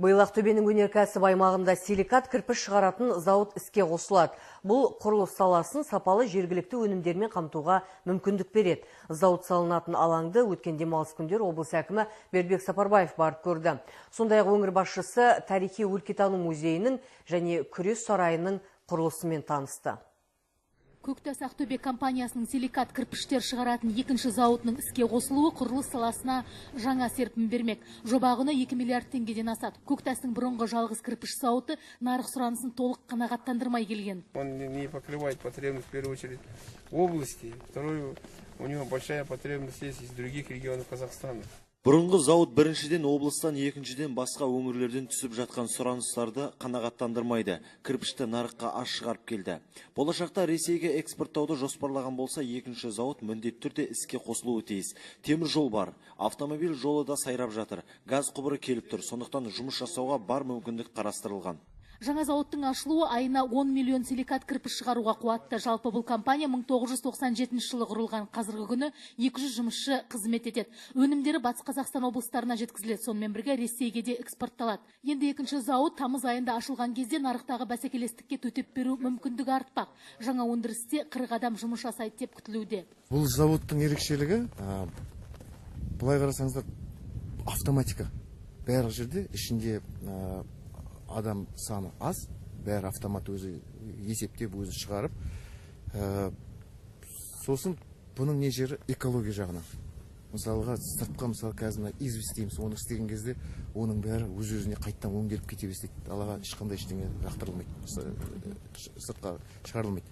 Биыл Ақтөбенің өнеркәсіп аймағында силикат кірпіш шығаратын зауыт іске қосылады. Бұл құрылыс саласын сапалы жергілікті өнімдермен қамтуға мүмкіндік береді. Зауыт салынатын алаңды өткен демалыс күндері облыс әкімі Бердібек Сапарбаев барып көрді. Сондай-ақ өңір басшысы тарихи өлкетану музейінің және күрес сарайының құрылысымен танысты. Көктас Ақтөбе компаниясының силикат кірпіштер шығаратын екінші зауытының іске қосылуы құрылыс саласына жаңа серпін бермек. Жоба құны 2 миллиард теңгеден асады. Көктастың бұрынғы жалғыз кірпіш зауыты нарық сұранысын толық қанағаттандырмай келген. Он не покрывает потребность в первую очередь области. Второе, у него большая потребность есть из других регионов Казахстана. Бұрынғы зауыт біріншіден облыстан, екіншіден басқа өңірлерден түсіп жатқан сұраныстарды қанағаттандырмайды. Кірпішті нарыққа аз шығарып келді. Болашақта Ресейге экспорттауды жоспарлаған болса, екінші зауыт міндетті түрде іске қосылуы тиіс. Темір жол бар, автомобиль жолы да сайрап жатыр, газ құбыры келіп тұр. Сондықтан жұмыс жасауға бар мүмкіндік қарастырылған. Жаңа зауыттың ашылуы айына 10 миллион силикат кірпіш шығаруға қуатты. Жалпы бұл компания 1997 жылы құрылған. Қазіргі күні 200 жұмысшы қызмет етеді. Өнімдері Батыс Қазақстан облыстарына жеткізіледі. Сонымен бірге Ресейге де экспортталады. Енді екінші зауыт тамыз айында ашылған кезде нарықтағы бәсекелестікке төтеп беру мүмкіндігі артпақ. Жаңа өндірісте 40 адам жұмыс жасайды деп күтілуде. Бұл зауыттың ерекшелігі, былай қарасаңыздар, автоматика. Барлық жерде ішінде адам саны аз, бәрі автомат өзі есептеп, өзі шығарып. Сосын бұның не жері экология жағынан. Мысалға, сыртқа, мысалы, қазір мына известь дейміз, оны істеген кезде оның бәрі өз-өзіне қайтадан өңделіп кете бастайды. Далаға ешқандай ештеңе лақтырылмайды, сыртқа шығарылмайды.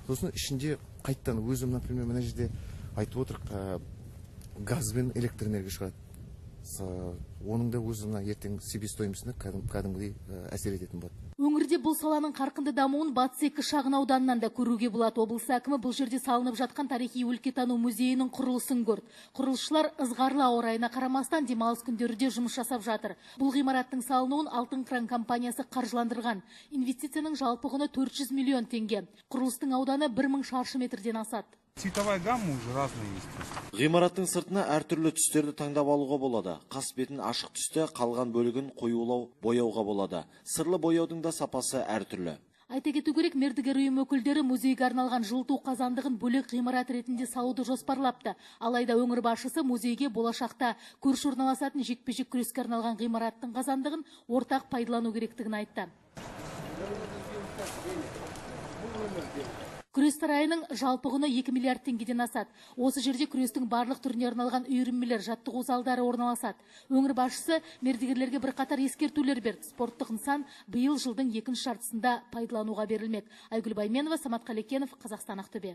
Сосын ішінде қайтадан өзім, например, мына жерде айтып отыр, газ бен электр энергия шығарады. Оның да өзі мына ертең себестоимостьына кәдімгідей әсер ететін болады. Өңірде бұл саланың қарқынды дамуын Батыс 2 шағын ауданынан да көруге болады. Облыс әкімі бұл жерде салынып жатқан тарихи өлкетану музейінің құрылысын көрді. Құрылысшылар ызғарлы ауа райына қарамастан демалыс күндері де жұмыс жасап жатыр. Бұл ғимараттың салынуын Алтын Қыран компаниясы қаржыландырған. Инвестицияның жалпы құны 400 миллион теңге. Құрылыстың ауданы 1000 шаршы метрден асады. Цветовая гамма уже разная есть. Ғимараттың сыртына әртүрлі түстерді таңдап алуға болады. Қас бетін ашық түсті, қалған бөлігін қоюлау бояуға болады. Сырлы бояудың да сапасы әртүрлі. Айта кету керек, мердігер ұйым өкілдері музейге арналған жылыту қазандығын бөлек ғимарат ретінде салуды жоспарлапты. Алайда өңір басшысы музейге болашақта көрші орналасатын жекпе-жек күреске арналған ғимараттың қазандығын ортақ пайдалану керектігін айтты. Күрес сарайының жалпы құны 2 миллиард теңгеден асады. Осы жерде күрестің барлық түріне арналған үйірмелер, жаттығу залдары орналасады. Өңір басшысы мердігерлерге бірқатар ескертулер берді. Спорттық нысан биыл жылдың екінші жартысында пайдалануға берілмек. Айгүл Байменова, Самат Қалекенов, Қазақстан, Ақтөбе.